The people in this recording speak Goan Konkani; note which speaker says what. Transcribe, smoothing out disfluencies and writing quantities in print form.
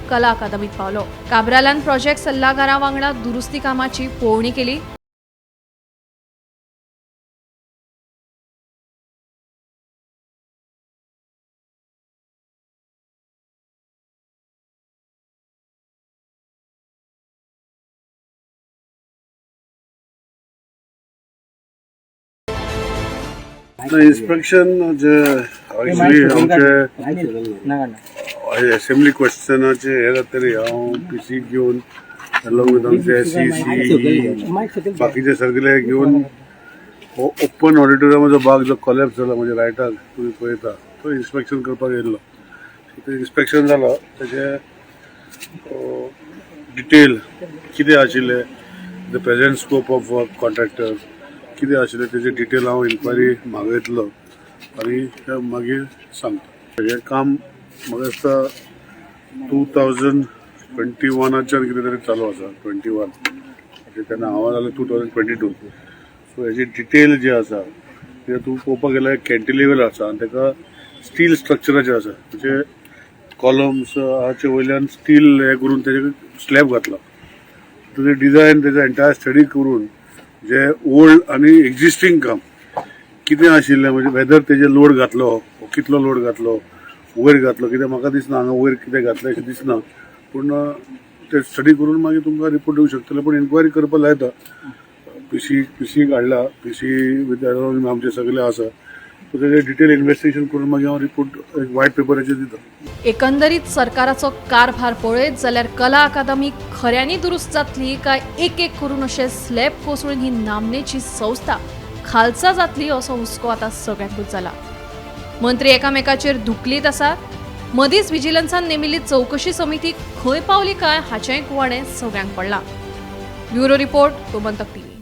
Speaker 1: कला अकादमीत पावलो. काब्रालान प्रोजेक्ट सल्लागारा वांगडा दुरुस्ती कामाची पळोवणी केली.
Speaker 2: इन्स्पेक्शन जे एक्चुअली आमचे असेंब्ली क्वेश्चनाचे हे जातरी हांव पी सी घेवन अलॉंग विथ आमचे सी सी बाकीचे सगळे घेवन ओपन ऑडिटोरियमाचो भाग जो कॉलॅप्स जाला, म्हणजे रायटाक तुमी पळयता, तो इन्स्पेक्शन करपाक येयल्लो. ते इन्स्पेक्शन जालो, तेजे डिटेल कितें आशिल्लें, the present scope of work, contractor कितें आशिल्लें, तेजे डिटेल हांव इन्क्वायरी मागयतलो आनी ते मागीर सांगता. हें काम म्हाका दिसता 2021आच्यान कितें तरी चालू आसा, 21 तेन्ना हांव जालें 2022. सो हेजी डिटेल जी आसा ते तूं पळोवपाक गेल्यार कॅन्टिलिवर आसा आनी ताका स्टील स्ट्रक्चराचेर आसा, म्हणजे कॉलम्स हाचे वयल्यान स्टील हे करून तेजे स्लॅब घातला. तेजे डिझायन, तेजे एंटायर स्टडी करून जे ओल्ड आनी एक्झिस्टींग काम कितें आशिल्लें, म्हणजे वेदर तेजे लोड घातलो, कितलो लोड घातलो, वयर घातलो कितें, म्हाका दिसना हांगा वयर कितें घातलें अशें दिसना. पूण ते स्टडी करून मागीर तुमकां रिपोर्ट दिवंक शकतले. पूण इन्क्वायरी करपा लायता. पीसी काडला, पीसी विथ आमचे सगळे आसा. सो तेजे डिटेल इन्वेस्टिगेशन करून मागीर हांव रिपोर्ट एक वायट पेपराचेर दिता.
Speaker 1: एकंदरीत सरकाराचो कारभार पळयत जाल्यार कला अकादमी खऱ्यांनी दुरुस्त जातली काय एक एक करून अशे स्लॅब कोसळून ही नामनेची संस्था खालसा जातली असो हुस्को आतां सगळ्यांकूच जाला. मंत्री एकामेकाचेर धुकलीत आसात. मदींच विजिलन्सान नेमिल्ली चवकशी समिती खंय पावली काय हाचेंय कुवाडें सगळ्यांक पडलां. Bureau report, Gomantak TV.